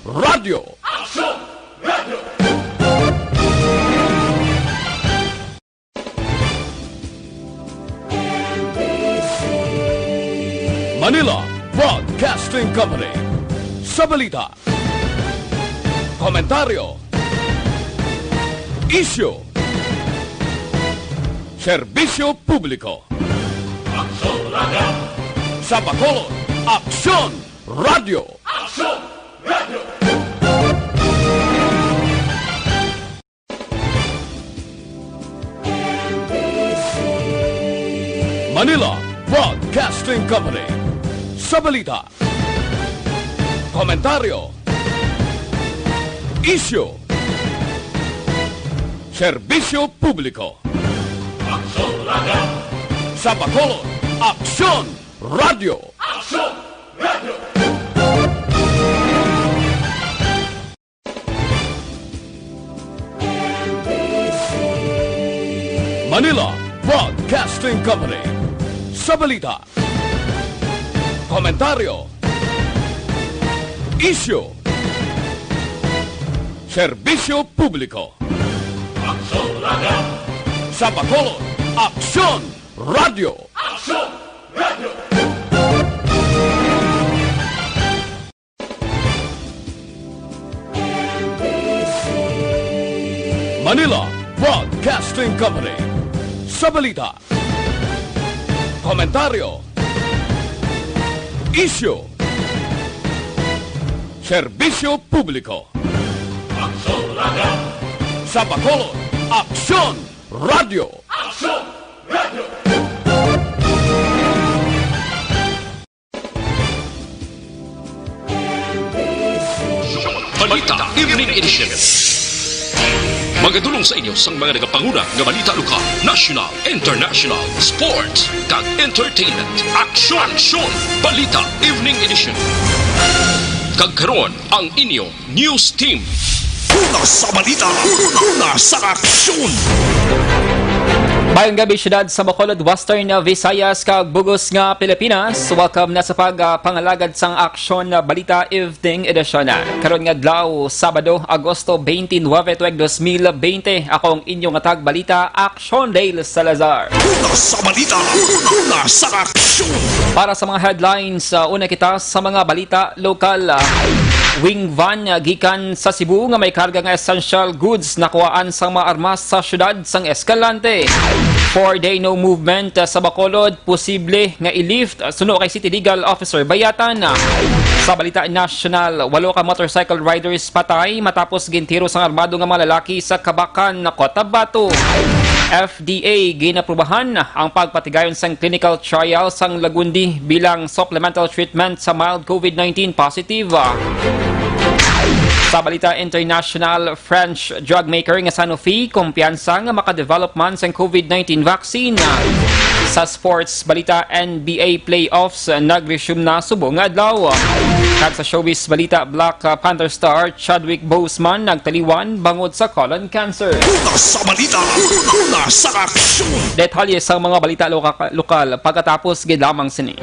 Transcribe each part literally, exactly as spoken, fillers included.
Radyo. Aksyon Radio! Manila Broadcasting Company. Sa balita, komentaryo, isyu, serbisyo publiko. Aksyon Radio! Sa Bacolod, Aksyon Radio! Aksyon Radio! Manila Broadcasting Company. Sa balita, komentaryo, isyu, serbisyo publiko. Aksyon Radio! Sa Bacolod, Aksyon Radio! Aksyon Radio! Manila Broadcasting Company. Sa balita, komentaryo, isyu, serbisyo publiko. Aksyon Radio! Sa Bacolod, Aksyon Radio! Aksyon Radio! Manila Broadcasting Company. Sa balita, komentaryo, isyu, serbisyo publiko. Aksyon Radio! Sa Bacolod, Aksyon Radio! Aksyon Radio! Balita Evening Edition. Magadulong sa inyo sang mga nagapanguna nga balita lokal, national, international, sports, kag entertainment. Aksyon! Aksyon! Balita Evening Edition. Kag karon, ang inyo news team. Una sa balita, una sa aksyon. Mayong gabi, siyudad sa Bacolod, Western Visayas, kag bug-os nga Pilipinas. Welcome na sa pag, ah, pangalagad sang Aksyon Balita Evening Edition. Karon nga adlaw, Sabado, Agosto twenty-nine, tuig dos mil bente. Ako ang inyong hatag balita, Aksyon Dale Salazar. Una sa balita, una sa aksyon. Para sa mga headlines, ah, una kita sa mga balita lokal. Ah, wing van, ah, gikan sa Cebu nga may karga nga essential goods nakuhaan sang mga armas sa siyudad sang Escalante. Four-day no movement, ah, sa Bacolod, posible nga i-lift, ah, suno kay City Legal Officer Bayatan. Ah, sa balita nasyonal, walo ka motorcycle riders patay matapos gintiro sang armado nga mga lalaki sa Kabakan, Cotabato. F D A ginaprubahan ang pagpatigayon sang clinical trial sang Lagundi bilang supplemental treatment sa mild COVID nineteen positive. Sa balita international, French drug maker nga Sanofi kumpiyansa nga makadevelop man sang COVID nineteen vaccine. Sa sports balita, N B A playoffs nag-resume na subong nga adlaw. Kag sa showbiz balita, Black Panther star Chadwick Boseman nagtaliwan bangod sa colon cancer. Una sa balita, una sa aksyon. Detalye sa mga balita loka-, lokal pagkatapos gid lamang sini.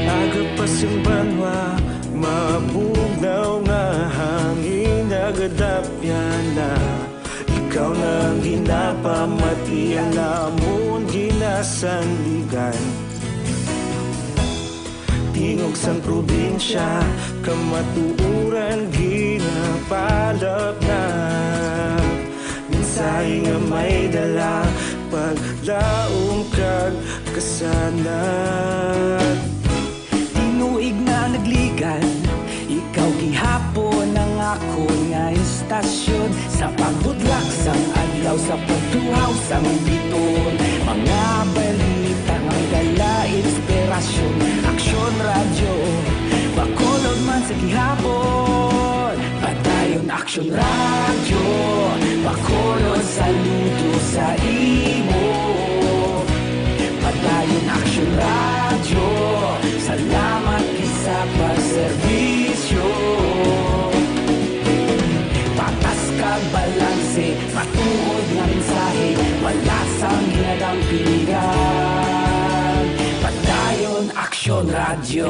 Aga pa sing banwa, mabugnaw nga hangin, nagadapyan na. Ikaw na ang ginapamati, ang amon ginasandigan. Tingog sang probinsya, kamatuoran ginapalapnap. Mensahe nga may dala, paglaom kag kasanag. Tinuig na nagligan, ikaw gihapon ang akon nga istasyon. Sa pagbudlak sang adlaw, sa pagtuhaw sang biton, mga balita nga dala inspirasyon. Aksyon Radyo, Bacolod man sa gihapon. Padayon Aksyon Radyo, Bacolod, saludo sa imo. Padayon Aksyon Radyo, Radyo.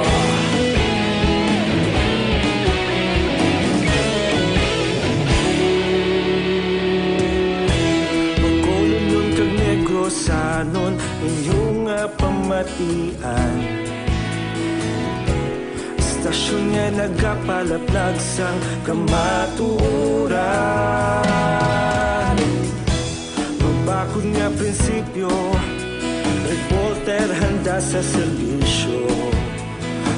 Bacolodnon kag Negrosanon, inyo nga pamatian. Istasyon nga nagapalaplag sang kamatuoran. Mabakod nga prinsipyo, reporter handa sa serbisyo.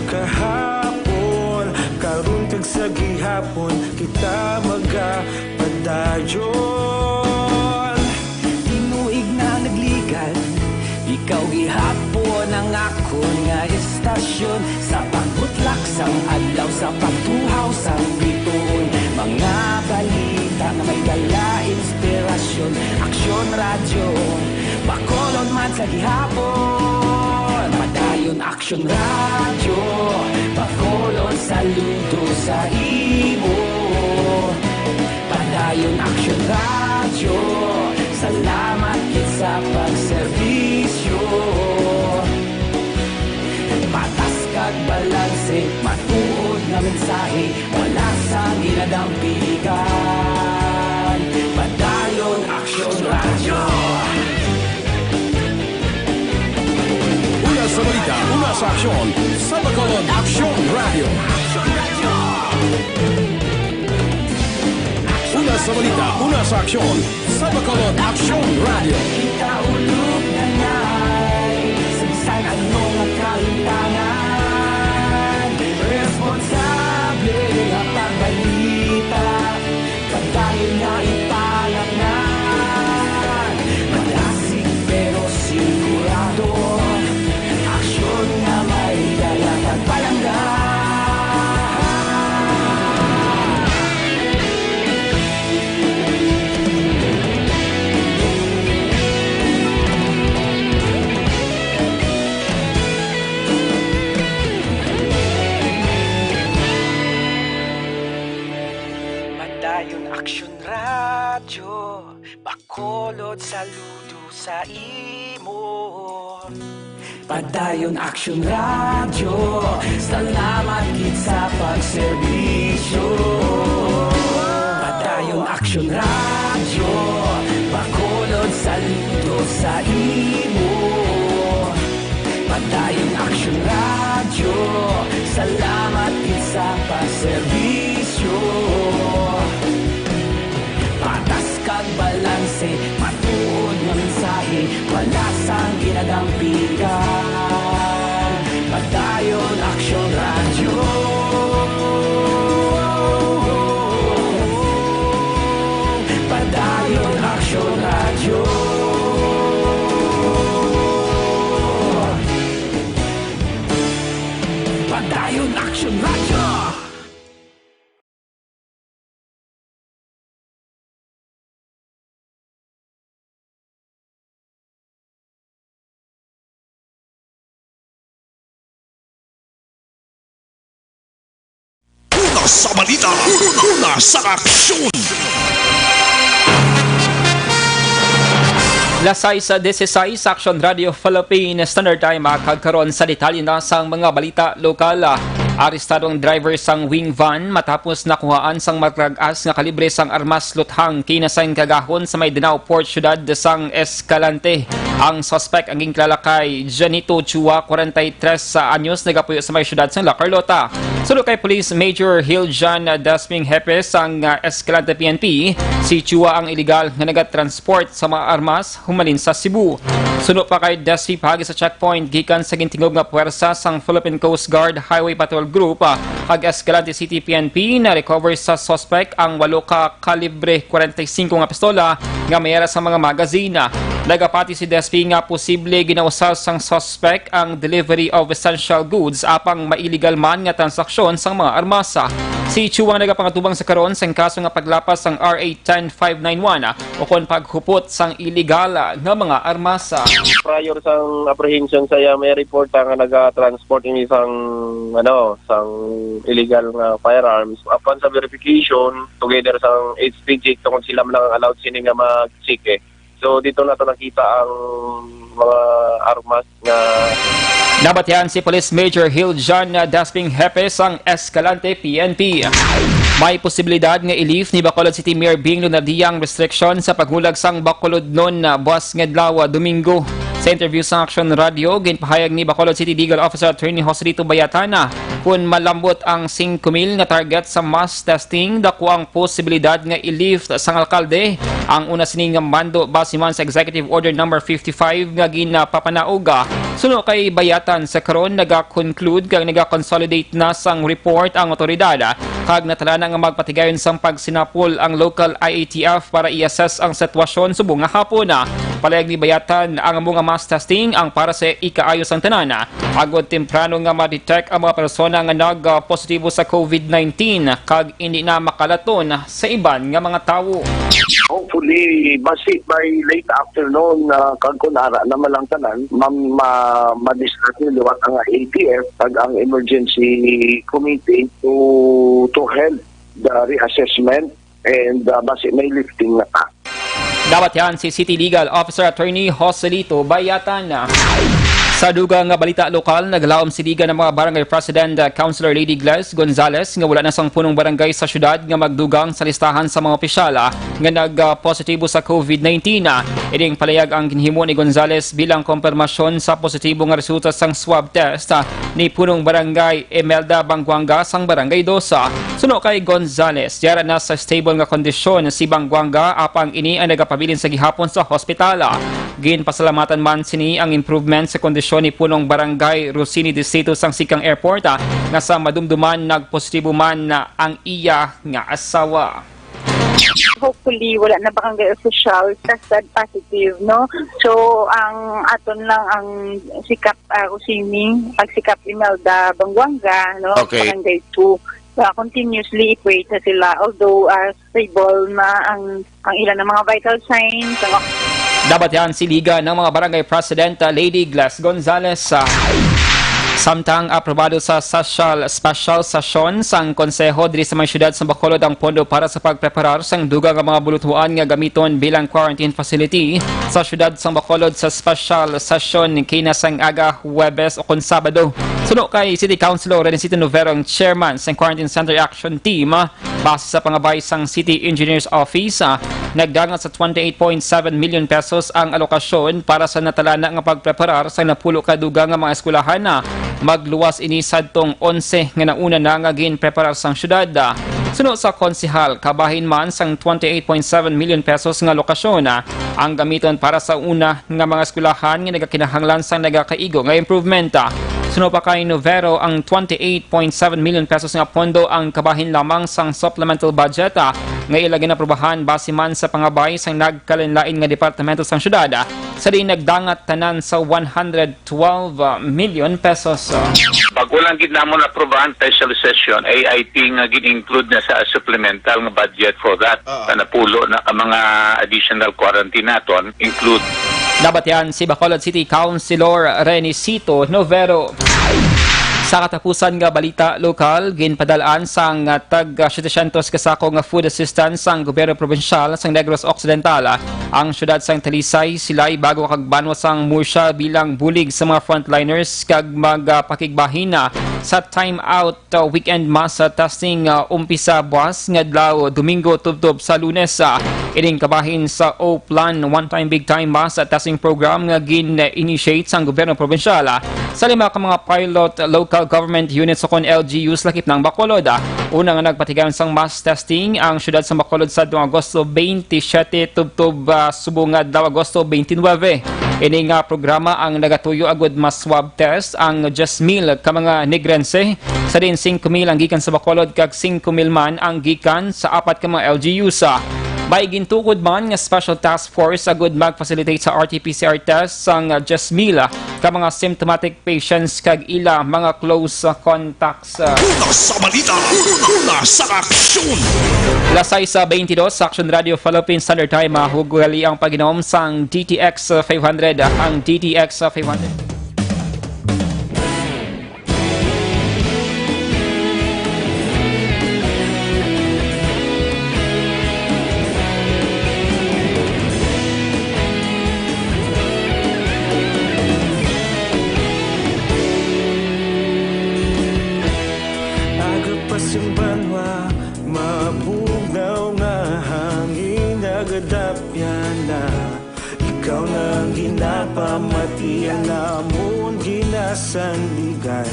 Kahapon, karon kag sa gihapon, kita magapadayon. Tinuig na nagligan, ikaw gihapon ang akon nga istasyon. Sa pagbutlak sang adlaw, sa pagtuhaw sang bituon, mga balita nga may dala inspirasyon. Aksyon Radyo, Bacolod man sa gihapon. Padayon Aksyon Radyo, Bacolod saludo sa imo. Padayon Aksyon Radyo, salamat gid sa pagserbisyo. Patas kag balanse, matuod nga mensahe, wala sang ginadampigan. Padayon Aksyon Radyo. Una sa balita, una sa aksyon, sa Bacolod Aksyon Radyo. Una sa balita, una sa aksyon, sa Bacolod Aksyon Radyo. Kita ulog na ngay, sa bisan ano nga kahitangan, responsable nga pagbalita, padayon nga ipalangnan. Madasig pero sigurado, aksyon nga may dala kag palangga. Padayon Aksyon Radyo, Bacolod saludo sa imo. Padayon Aksyon Radyo, salamat gid sa pagserbisyo. Padayon Aksyon Radyo, Bacolod saludo sa imo. Padayon Aksyon Radyo, salamat gid sa pagserbisyo. Patas kag balanse, matuod nga mensahe, wala sang ginadampigan. Padayon Aksyon Radyo. Padayon Aksyon Radyo. Padayon Aksyon Radyo. Una sa balita, una sa aksyon. Las sais dieciséis, Aksyon Radyo Philippine Standard Time, ah, kag karon sa detalye na sang mga balita lokal. Ah, arestado ang driver sang wing van matapos nakuhaan sang matag-as nga kalibre sang armas luthang kinasang kagahon sa may Danao Port, siyudad sang Escalante. Ang suspek ang ginkilala kay Janito Chua, kwarenta y tres anyos, nagapuyo sa may siyudad sang La Carlota. Suno kay Police Major Hiljan Dasming, hepe sang, ah, Escalante P N P, si Chua ang iligal nga nagatransport sa mga armas humalin sa Cebu. Suno pa kay Dasming, paagi sa checkpoint gikan sa gintingog nga puwersa sang Philippine Coast Guard Highway Patrol Group, ah, kag Escalante City P N P, na-recover sa suspek ang walo ka kalibre kwarenta y singko nga pistola nga may ara sa mga magazine. Nagapati si Dasming nga posible ginausab sang suspek ang delivery of essential goods apang may illegal man nga transaksyon sang mga armas. Si Chua ang nagapangatubang sa karon sang kaso nga paglapas sang R A ten five nine one, ukon paghupot sang illegal nga mga armas. Prior sang apprehension sa iya, may report nga naga-transport ini sang, ano, sang illegal nga firearms. Upon sa verification, together sang H P G, tungod sila man lang ang allowed sini nga mag-check, eh. So, dito nato nakita ang mga armas nga Nabatian si Police Major Hiljan Dasping, hepe sang Escalante P N P. May posibilidad nga i-lift ni Bacolod City Mayor Bing Lunardia ang restriction sa paghulag sang Bacolodnon buas nga adlaw, Domingo. Sa interview sa Action Radio, ginpahayag ni Bacolod City Legal Officer Attorney Joselito Bayatan na kung malambot ang singko mil nga target sa mass testing, dako ang posibilidad nga i-lift sang alkalde ang una sini nga mando base man sa Executive Order Number fifty-five nga ginapapanaog. Suno kay Bayatan, sa karon naga-conclude kag naga-consolidate na sang report ang awtoridad, kag natala na nga magpatigayon sang pagsinapol ang local I A T F para i-assess ang sitwasyon subong nga hapon. Palayag ni Bayatan, ang amo nga mass testing ang para sa ikaayo sang tanan, agod temprano nga ma-detect ang mga persona nga nag-positibo sa COVID nineteen kag indi na makalaton sa iban nga mga tawo. Hopefully, basi by late afternoon, ah, kag kun ara naman lang tanan, ma-, ma-, ma-distract ni liwat ang I A T F kag ang emergency committee to, to help the reassessment and, ah, basi may lifting na ta. Dapat yan si City Legal Officer Attorney Joselito Bayatan. Sa dugang nga balita lokal, naglaom si Liga ng mga Barangay President, uh, Councilor Lady Gles Gonzales nga wala na sang punong barangay sa syudad nga magdugang sa listahan sa mga opisyal, ah, nga nag-positibo sa COVID nineteen. Ah, ining palayag ang ginhimo ni Gonzales bilang kompirmasyon sa positibo nga resulta sang swab test, ah, ni punong barangay Imelda Banguanga sang Barangay Dos. Ah, suno kay Gonzales, yara na sa stable nga kondisyon si Banguanga, apang ini ang nagapabilin sa gihapon sa hospital. Ginpasalamatan man sini ang improvement sa kondisyon ni punong barangay Rosini Distrito sang Sikang Airport, ah, nga sa madumduman nagpositibo man, ah, ang iya nga asawa. Hopefully, wala na barangay official tested positive, no? So, ang aton lang ang Sikap, ah, Rosini, ang Sikap Imelda Banguanga, no? Okay. Barangay two. Ah, continuously equate na sila. Although, ah, stable na ang, ang ilang mga vital signs. Ang Dapat yan si Liga ng mga Barangay President, ah, Lady Gles Gonzales, ah, samtang aprobado sa session, special session sang Konseho diri sa may siyudad sa Bacolod ang pondo para sa pagpreparar sang dugang nga mga bulutuan nga gamiton bilang quarantine facility sa siyudad sa Bacolod sa special session kinasang aga Huwebes o kon Sabado. Suno kay City Councilor Renesito Novero, ang chairman sang Quarantine Center Action Team, base sa pangabay sang City Engineer's Office, ah, nagdangat sa twenty-eight point seven million pesos ang alokasyon para sa natalana nga pagpreparar sa napulo ka dugang nga mga eskwelahan. Ah, magluwas ini sadtong onse nga nauna na nga ginpreparar sang syudad. Ah, suno sa konsehal, kabahin man sang twenty-eight point seven million pesos nga alokasyon, ah, ang gamiton para sa una nga mga eskwelahan nga nagakinahanglan sang nagakaigo nga improvement. Suno pa kay Novero, ang twenty-eight point seven million pesos nga pondo ang kabahin lamang sang supplemental budget, ah, nga ila ginaprobahan base man sa pangabay sang nagkalainlain nga departamento sang syudad, ah, sa diin nagdangat tanan sa one hundred twelve million pesos. Bago lang gid namon aprobahan special session, A I T nga gin-include na sa supplemental nga budget for that. Ah. Sa napulo na ka mga additional quarantine naton, include. Nabatian si Bacolod City Councilor Renisito Novero. Sa katapusan nga balita lokal, ginpadal-an sang tag setecientos ka sako nga food assistance sang gobyerno probinsyal sang Negros Occidental, ang siyudad sang Talisay, Silay, Bagua kag Banwa sang Murcia bilang bulig sa mga frontliners kag magpakigbahin na sa time out, uh, weekend mass, uh, testing, uh, umpisa buas nga adlaw, Domingo, tubtob sa Lunes. Uh, ining kabahin sa O Plan One Time Big Time Mass, uh, Testing Program nga gin-initiate sang gobyerno probinsyal, uh, sa lima ka mga pilot local government units o kon L G Us lakip ng Bacolod. Uh, una nga nagpatigayon sang mass testing ang siyudad sa Bacolod sa Agosto twenty-seven tubtob, uh, subong nga adlaw, Agosto twenty-nine. Ini nga programa ang nagatuyo agud mas swab test ang diyes mil ka mga Negrense, sa diin singko mil ang gikan sa Bacolod kag singko mil man ang gikan sa apat ka mga L G Us. May gintukod man nga special task force agud mag-facilitate sa R T P C R test sang diyes mil ka mga symptomatic patients kag ila mga close contacts. Una sa balita, una sa aksyon. Alas sais sa twenty-dos sa Action Radio Philippine Standard Time, mahugali ang pag-inom sang D T X five hundred, ang D T X five hundred. Iya namon ginasandigan.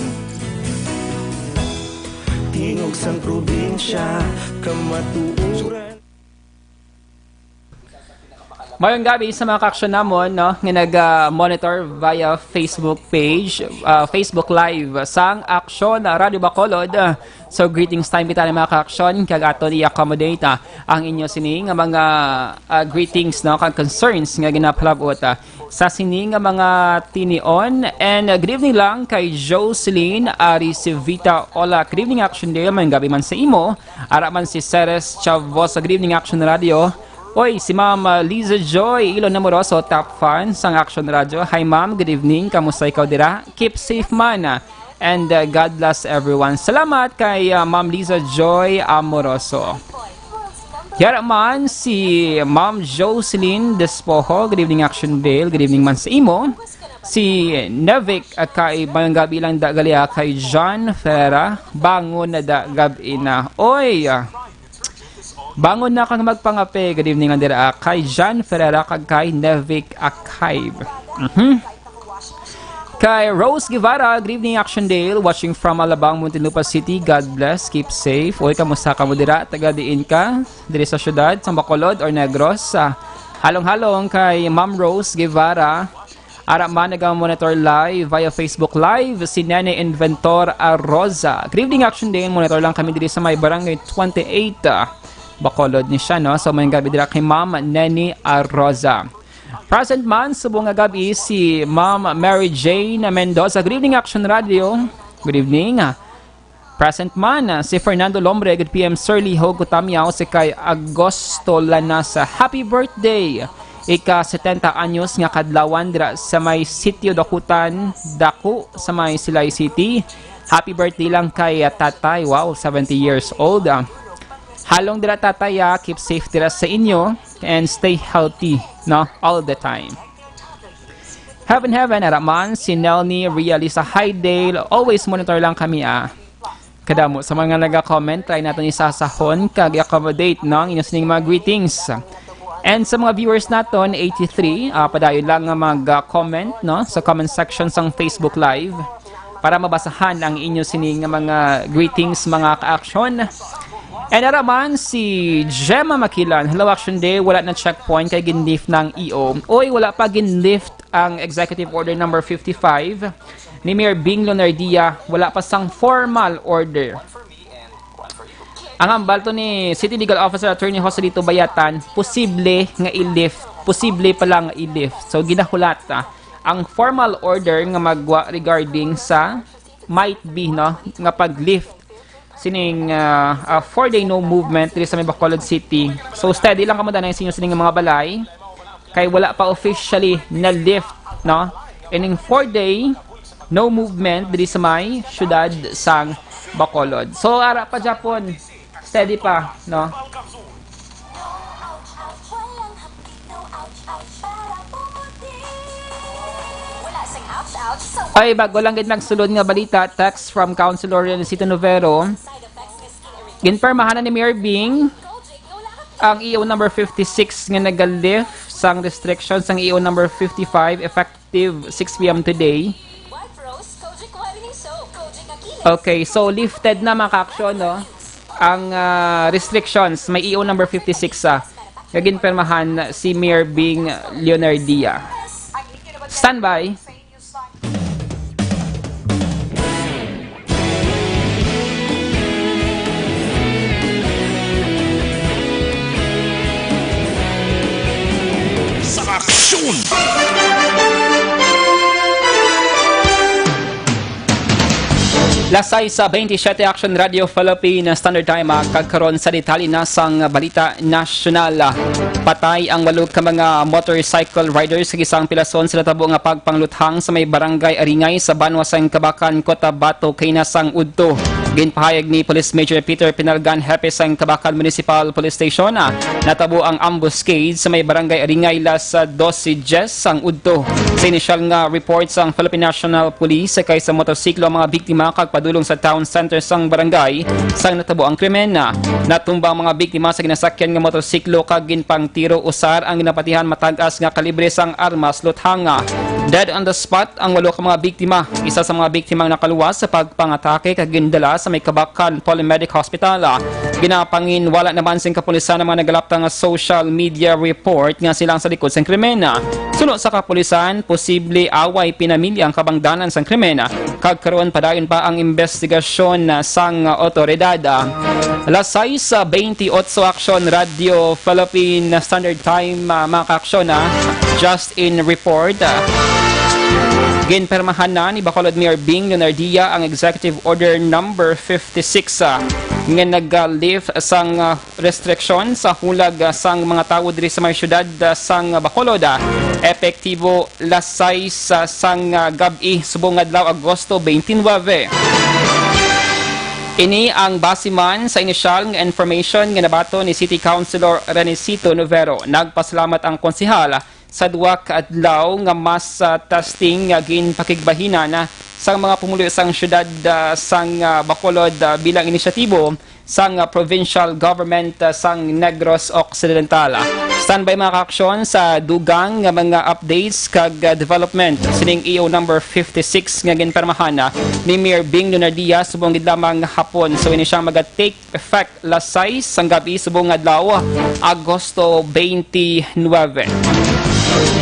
Tingog sang probinsya, kamatuoran. Mayong gabi sa mga kaaksyon namon, no, nga nag-monitor via Facebook page, ah, Facebook Live sang Aksyon Radyo Bacolod. So, greetings time kita, mga kaaksyon, kag aton i-accommodate, ah, ang inyo sini nga mga, ah, greetings, no, kag concerns nga ginapalabot, ah, sa sini nga mga tinion. And, uh, good evening lang kay Jocelyn Aricivita. Hola, good evening, Action Day. Mayong gabi man sa imo. Ara man si Ceres Chavosa, good evening, Action Radio. Oy, si Ma'am, uh, Liza Joy Ilon Amoroso, top fan sang Action Radio. Hi, Ma'am. Good evening. Kamusta ikaw dira? Keep safe man, uh, and, uh, God bless everyone. Salamat kay, uh, Ma'am Liza Joy Amoroso. Yara man si Ma'am Jocelyn Despojo. Good evening, Action Dale. Good evening man sa imo. Si Nevic, uh, kay mayong gabi lang da gali, ah, kay John Ferreira. Bangon na da gabi na. Oy, ah, bangon na kang magpangape. Good evening lang dira, ah, kay John Ferreira kag kay Nevic Akay. Mhm. Kay Rose Guevara, good evening, Action Dale. Watching from Alabang, Muntinlupa City. God bless. Keep safe. Oy, kamusta ka mo dira? Taga diin ka? Diri sa syudad, sa Bacolod or Negros? Ah, halong-halong kay Ma'am Rose Guevara. Ara man, naga-monitor live via Facebook Live si Nene Inventor Arroza. Good evening, Action Dale. Monitor lang kami diri sa may Barangay twenty-eight, ah, Bacolod ni siya, no? So, mayong gabi dira kay Ma'am Nene Arroza. Present man, subong nga gabi, si Ma'am Mary Jane Mendoza. Good evening, Action Radio. Good evening. Present man, si Fernando Lombre, good P M, Sir Liho Gutamiao, si kay Agosto Lanasa. Happy birthday! Ika setenta anyos nga kadlawan dira sa may sitio Dakutan, Daku, sa may Silay City. Happy birthday lang kay, ah, tatay. Wow, seventy years old, ah. Halong dira, tatay, ah. Keep safe dira sa inyo and stay healthy, no? All the time. Heaven, heaven, ara man si Nelny Realisa. Hi, Dale. Always monitor lang kami, ah. Kadamo sa mga naga-comment, try naton isasahon kag i-accommodate, no, ang inyo sining mga greetings. And sa mga viewers naton, eighty-three, ah, padayon lang nga mag-comment, no, sa comment section sang Facebook Live para mabasahan ang inyo sini nga mga greetings, mga ka-action. And ara man si Gemma Makilan. Hello, Action Day. Wala na checkpoint kay gin-lift na ang E O. Oy, wala pa gin-lift ang Executive Order number fifty-five ni Mayor Bing Leonardia. Wala pa sang formal order. Ang hambal to ni City Legal Officer Attorney Joselito Bayatan, posible nga i-lift, posible pa lang nga i-lift. So, ginahulat, ah, ang formal order nga magwa regarding sa might be, no, nga pag-lift sining, ah, ah, four-day no movement diri sa may Bacolod City. So, steady lang kamo danay sa inyo sining mga balay. Kay wala pa officially na-lift, no, ining four-day no movement diri sa may siyudad sang Bacolod. So, ara pa gyapon, steady pa, no? Ay, bago lang gid nagsulod nga balita, text from Councilor Leoncito Novero. Ginpermahan na ni Mayor Bing ang E O number fifty-six nga naga-lift sang restrictions sang E O number fifty-five effective six P M today. Okay, so lifted na, mga ka-action, no? Ang, ah, restrictions, may E O number fifty-six, ah, nga ginpermahan si Mayor Bing Leonardia. Standby. Sa aksyon! Las sais sa veintisiete, Action Radio Philippine Standard Time, ah, kag karon sa detalye na sang balita nasyonal. Patay ang walo ka mga motorcycle riders sa isang pilason sa natabo nga pagpangluthang sa may barangay Aringay sa banwa sang Kabakan, Cotabato, kaina sang udto. Ginpahayag ni Police Major Peter Pinalgan, hepe sang Kabakan Municipal Police Station, ah, natabo ang ambuscade sa may barangay Aringay las dose dies sang udto. Sa inisyal nga report sang Philippine National Police, sakay sa motorsiklo ang mga biktima kag padulong sa town center sang barangay sang natabo ang krimen. Natumba ang mga biktima sa ginasakyan nga motorsiklo kag ginpangtiro usar ang ginapatihan matag-as nga kalibre sang armas luthang. Dead on the spot ang walo ka mga biktima. Isa sa mga biktima ang nakaluwas sa pagpangatake kag gindala sa may Kabakan Polymedic Hospital. Ginapanginwala naman sing kapulisan ang mga nagalapta nga social media report nga sila ang sa likod sang krimen. Suno sa kapulisan, posible away pinamilya ang kabangdanan sang krimen, kag karon padayon pa ang investigasyon sang otoridad. Alas sais, ah, twenty-eight, Aksyon Radio Philippine Standard Time, ah, mga kaaksyon, ah. Just in report, ah, ginpirmahan na ni Bacolod Mayor Bing Leonardia ang Executive Order Number fifty-six, ah, nga nag-lift sang, ah, restriksyon sa hulag, ah, sang mga tawo diri sa may siyudad, ah, sang Bacolod, ah, epektibo alas sais, ah, sang, ah, gab-i subong adlaw, Agosto twenty-nine. Ini ang base man sa inisyal nga information nga nabaton ni City Councilor Renicito Novero. Nagpasalamat ang konsehal sa duha ka adlaw nga mass, ah, testing nga ginpakigbahinan, ah, sang mga pumuluyo sang siyudad, ah, sang, ah, Bacolod, ah, bilang inisyatibo sang, ah, provincial government, ah, sang Negros Occidental. Standby, mga kaaksyon, sa dugang nga mga updates kag, ah, development sining E O number fifty-six nga ginpirmahan, ah, ni Mayor Bing Lunardia subong gid lamang hapon. So, ini siyang maga-take effect alas sais sang gab-i subong nga adlaw, Agosto twenty-nine.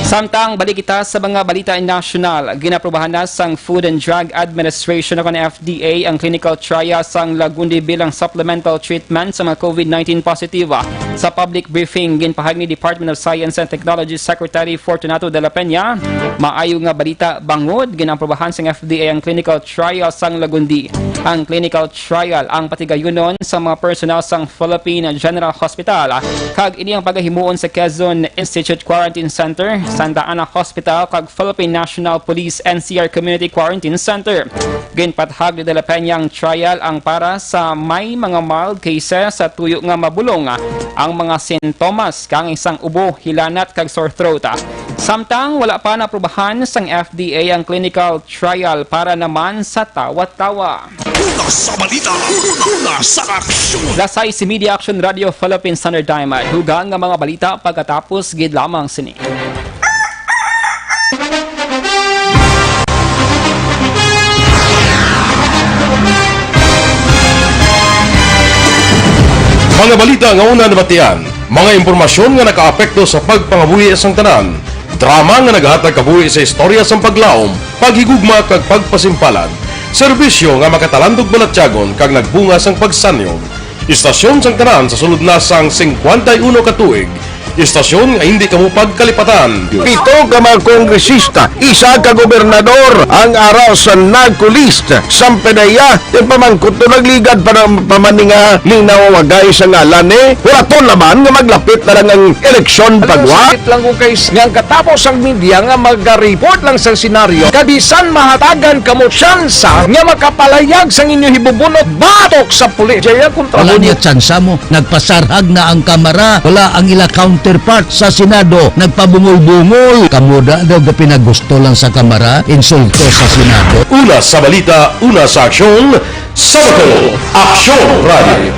Samtang balik kita sa mga balita nasyonal, ginaprubahan na sang Food and Drug Administration o kan F D A ang clinical trial sang Lagundi bilang supplemental treatment sa mga COVID nineteen positive. Sa public briefing, ginpahayag ni Department of Science and Technology Secretary Fortunato de la Peña, maayo nga balita bangod ginaprubahan sang F D A ang clinical trial sang Lagundi. Ang clinical trial ang patigayunon sa mga personnel sang Philippine General Hospital, kag ini ang pagahimuon sa Quezon Institute Quarantine Center, Santa Ana Hospital, kag Philippine National Police N C R Community Quarantine Center. Ginpatahag ni De La Peña ang trial ang para sa may mga mild cases sa tuyo nga mabulong ang mga sintomas kang isang ubo, hilanat, kag sore throat. Samtang wala pa naaprubahan sang F D A ang clinical trial para naman sa tawa-tawa. Una sa balita, una sa aksyon. Alas sais y media, Aksyon Radio Philippine Standard Time. Dugang nga mga balita pagkatapos gid lamang sini. Mga balita nga una nabatian, mga impormasyon nga nakaapekto sa pagpangabuhi sang tanan, drama nga nagahatag kabuhi sa istorya sang paglaom, paghigugma kag pagpasimpalan, serbisyo nga makatalandog balatyagon kag nagbunga sang pagsanyog. Istasyon sang tanan sa sulod na sang singkwenta y uno ka tuig. Istasyon nga hindi kamo pagkalipatan. Pito ka mga kongresista, isa ka gobernador ang ara sa NARCO list. Sampanaya, ti pamangkot to nagligad pa na, pa man ni nga linawagay sa ngalan ni. Huraton naman nga maglapit na lang ang eleksyon pagwa. Sakit lang ko kay s-, nga ang katapos ang media nga maga-report lang sa senaryo, kabisan mahatagan kamo tsansa nga makapalayag sang inyo hibubunot batok sa pulis. Jaya kontra Wala mo. Niya tsansa mo. Nagpasarhag na ang Kamara. Wala ang ila counterpart sa Senado. Nagpabungol-bungol. Kamo da daw gapinagusto lang sa Kamara. Insulto sa Senado. Una sa balita, una sa aksyon, sa Bacolod, Aksyon Radio.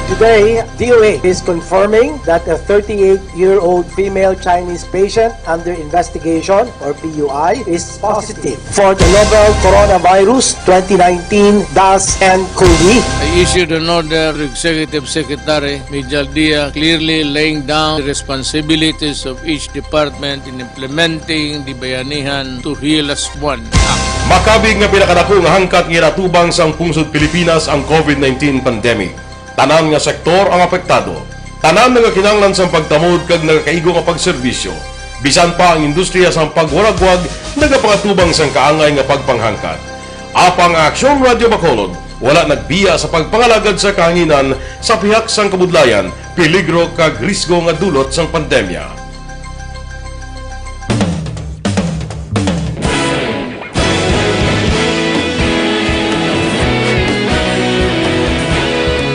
Today, D O A is confirming that a thirty-eight-year-old female Chinese patient under investigation, or P U I, is positive for the novel coronavirus twenty nineteen dash N cov. I issued an order to Executive Secretary Mijal Dia, clearly laying down the responsibilities of each department in implementing the Bayanihan to Heal as One Act. Makabig nga pinakadako nga hangkat nga ginatubang sang pungsod Pilipinas ang COVID nineteen pandemic. Tanan nga sektor ang apektado. Tanan nagakinahanglan sang pagtamod kag nagakaigo nga pagserbisyo. Bisan pa ang industriya sang pagwaragwag nagapangatubang sang kaangay nga pagpanghangkat. Apang ang Aksyon Radio Bacolod wala nagbiya sa pagpangalagad sa kahanginan sa pihak sang kabudlayan, peligro kag risgo nga dulot sang pandemya.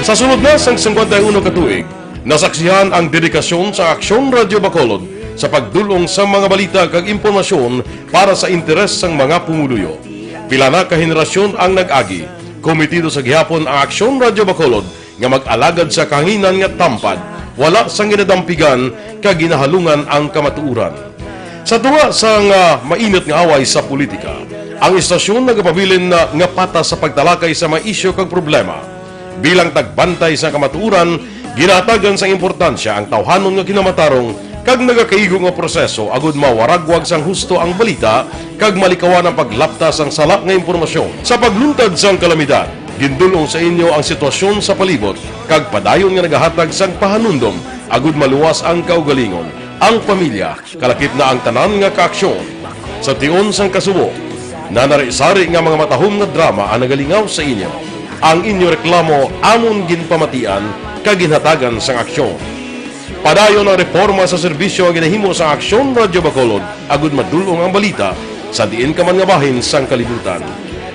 Sa sulod na sang singkwenta y uno ka tuig, nasaksihan ang dedikasyon sa Aksyon Radio Bacolod sa pagdul-ong sa mga balita kag impormasyon para sa interes sang mga pumuluyo. Pila na ka henerasyon ang nag-agi, kometido sa gihapon ang Aksyon Radio Bacolod nga mag-alagad sa kahanginan nga tampad, wala sang ginadampigan kag ginahalungan ang kamatuoran. Sa tunga sang, ah, mainit nga away sa politika, ang istasyon nagapabilin na nga patas sa pagtalakay sa mga isyu kag problema. Bilang tagbantay sa kamatuoran, ginahatagan sang importansya ang tawhanon nga kinamatarong kag nagakaigo nga proseso agud mawaragwag sang husto ang balita kag malikawan ang paglapta sang sala nga impormasyon. Sa pagluntad sang kalamidad, gindul-ong sa inyo ang sitwasyon sa palibot kag padayon nga nagahatag sang pahanumdom agud maluwas ang kaugalingon, ang pamilya, kalakip na ang tanan nga kaaksyon. Sa tion sang kasubo, nanari-sari nga mga matahom nga drama ang nagalingaw sa inyo. Ang inyo reklamo amon ginpamatian kag ginhatagan sang aksyon. Padayon ang reporma sa serbisyo nga ginahimo sang Aksyon Radyo Bacolod agud madul-ong ang balita sa diin ka man nga bahin sang kalibutan.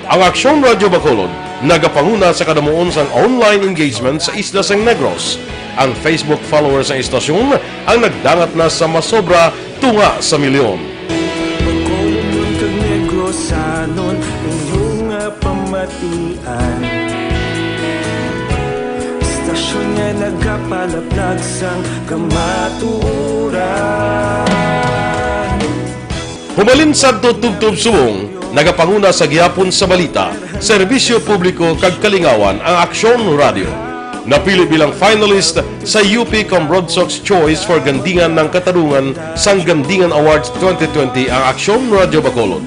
Ang Aksyon Radyo Bacolod nagapanguna sa kadamuon sang online engagement sa isla sang Negros. Ang Facebook followers sang istasyon ang nagdangat na sa masobra tunga sa milyon. Bacolodnon kag Negrosanon, inyo nga pamatian. Istasyon nga nagapalaplag sang kamatuoran. Hubalin sadto tubtob subong, nagapanguna sa gihapon sa balita, serbisyo publiko kag kalingawan ang Aksyon Radyo. Napili bilang finalist sa U P Comrod Sox Choice for Gandingan ng Katarungan sang Gandingan Awards twenty twenty ang Aksyon Radyo Bacolod.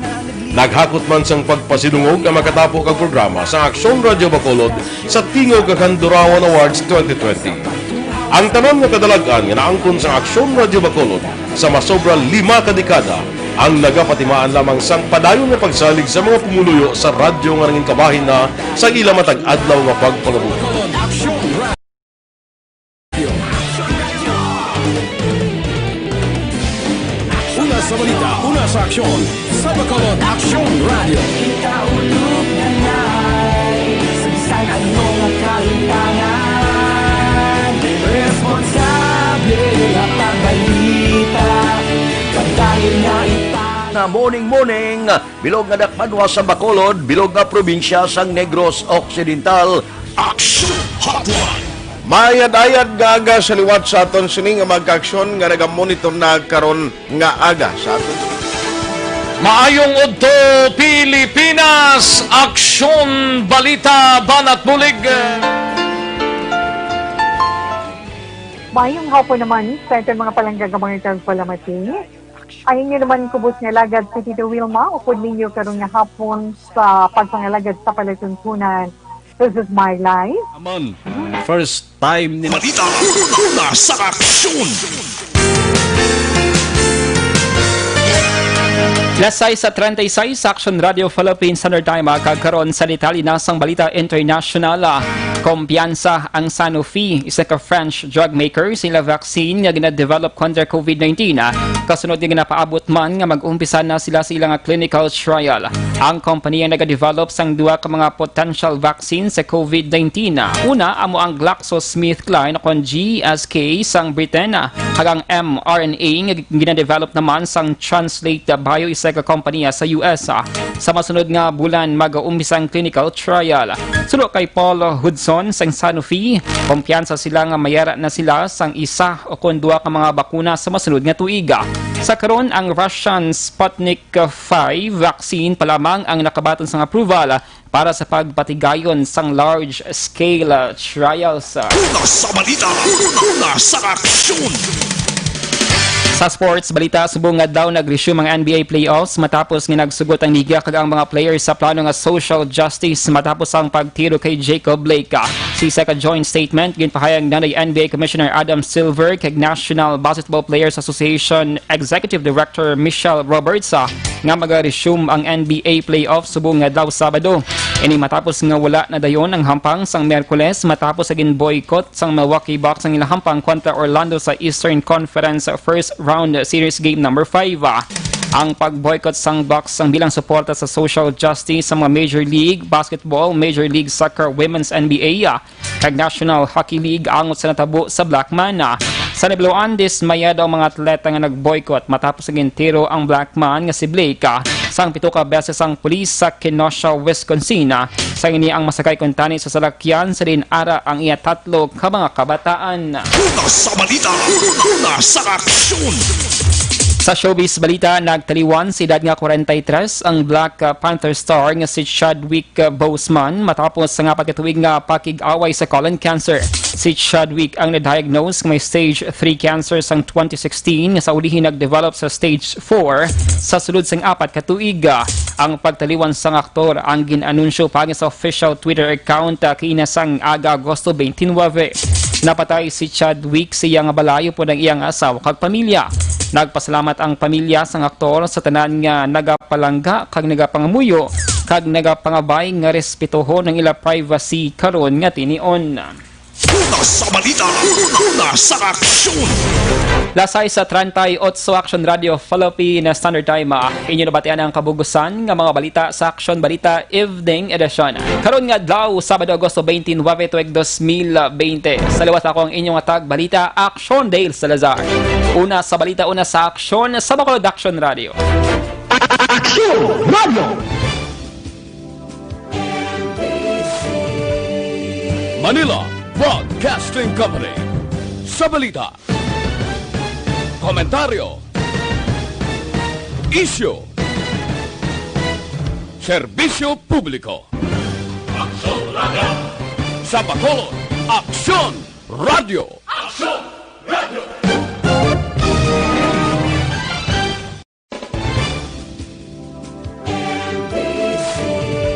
Naghakot man sang pagpasidungog ang makatapo kag programa sa Aksyon Radyo Bacolod sa Tingog kag Handurawan Awards twenty twenty. Ang tanan nga kadalag-an nga naangkon sang Aksyon Radyo Bacolod sa masobra lima ka dekada ang nagapatimaan lamang sang padayon nga pagsalig sa mga pumuluyo sa radyo nga nangin kabahin na sa ila matag adlaw nga pagpangabuhi. Una sa balita, una sa aksyon, sa Bacolod Aksyon Radio. Kita ulog na nai, sa bisan ano nga kahitangan, responsable nga pagbalita, padayon na ipang- Na morning, morning, bilog nga dakbanwa sa Bacolod, bilog nga probinsya sang Negros Occidental. Aksyon Hotline. Mayad-ayad nga aga sa liwat sa aton sini nga mga kaaksyon nga nagamonitor na karon nga aga sa aton. Maayong udto, Pilipinas! Aksyon, balita, banat, bulig. Mayong hapon naman sa aton mga palangga nga mga tagpalamati. Ang inyo naman kubos nga alagad si Tito Wilma, upod ninyo karon nga hapon sa pagpangalagad sa palatuntunan. This is my life. Amon, first time ni Balita una sa aksyon. Las sais sa treinta y seis sa Action Radio Philippines Standard Time, ah, kag karon sa detalye na sang balita international, ah. Kumpiyansa ang Sanofi, isa ka French drug maker, sa ila vaccine nga ginadevelop kontra COVID nineteen, ah, kasunod nga ginapaabot man nga mag-umpisa na sila sa ilang clinical trial. Ang kompanya nagadevelop sang duha ka mga potential vaccine sa COVID nineteen. Una amo ang GlaxoSmithKline o kon G S K sang Britain, kag ang mRNA nga ginadevelop naman sang Translate Bio, isa ka kompanya sa U S. Sa masunod nga bulan, mag-umpisa ang clinical trial. Suno kay Paul Hudson sang Sanofi, kumpiyansa sila nga mayara na sila sang isa o kon duha ka mga bakuna sa masunod nga tuig. Sa karon, ang Russian Sputnik five vaccine pa lamang ang nakabaton sang approval para sa pagpatigayon sang large-scale trials. Una sa balita, una sa aksyon. Sa sports balita, subong nga daw nag-resume ang N B A playoffs matapos nga nagsugot ang liga kag ang mga players sa plano nga social justice matapos ang pagtiro kay Jacob Blake. Sa isa ka joint statement, ginpahayag na ni N B A Commissioner Adam Silver kag National Basketball Players Association Executive Director Michelle Roberts, ah, nga maga-resume ang N B A playoffs subong nga daw Sabado. Ini matapos nga wala na dayon ang hampang sang Miyerkules matapos sa gin-boycott sang Milwaukee Bucks ang ilang hampang kontra Orlando sa Eastern Conference First Round Series Game Number Five. Ang pag-boycott sang Bucks ang bilang suporta sa social justice sa mga Major League Basketball, Major League Soccer, Women's N B A, kag National Hockey League angot sa natabo sa Blackman. Sa nahibaluan, dismayado ang mga atleta nga nag-boycott matapos nga gintiro ang Blackman nga si Blake, ah, sang pito ka beses sang pulis sa Kenosha, Wisconsin, ah, sang ini ang masakay kuntani sa salakyan sa diin ara ang iya tatlo ka mga kabataan. Una sa balita, una sa aksyon. Sa showbiz balita, nagtaliwan sa edad nga forty-three ang Black, uh, Panther star nga si Chadwick, uh, Boseman matapos sa apat ka tuig nga pakig-away sa colon cancer. Si Chadwick ang na-diagnose nga may stage three cancer sang twenty sixteen, nga sa ulihi nag-develop sa stage four sa sulod sang apat ka tuig. Ang pagtaliwan sang aktor ang gin-anunsyo pa sa official Twitter account, ah, kaina sang aga, Agosto twenty-nine. Napatay si Chadwick sa iya nga balay upod ang iyang asawa kag pamilya. Nagpasalamat ang pamilya sang aktor sa tanan nga nagapalangga kag nagapangamuyo kag nagapangabay nga respetohon ang ila privacy karon nga tinion. Una sa balita, una sa aksyon. Las sais treinta y ocho, Aksyon Radio Philippine Standard Time. Ah, inyo nabatian ang kabugusan nga mga balita sa Aksyon Balita Evening Edition. Karon nga adlaw, Sabado, Agosto twenty-nine, tuig dos mil bente. Sa liwat, ako ang inyong tagbalita, Aksyon Dale Salazar. Una sa balita, una sa aksyon, sa Bacolod Aksyon Radio. Aksyon Radio! Manila Broadcasting Company. Sa balita, komentaryo, isyu, serbisyo publiko. Aksyon Radio. Sa Bacolod, Aksyon Radio. Aksyon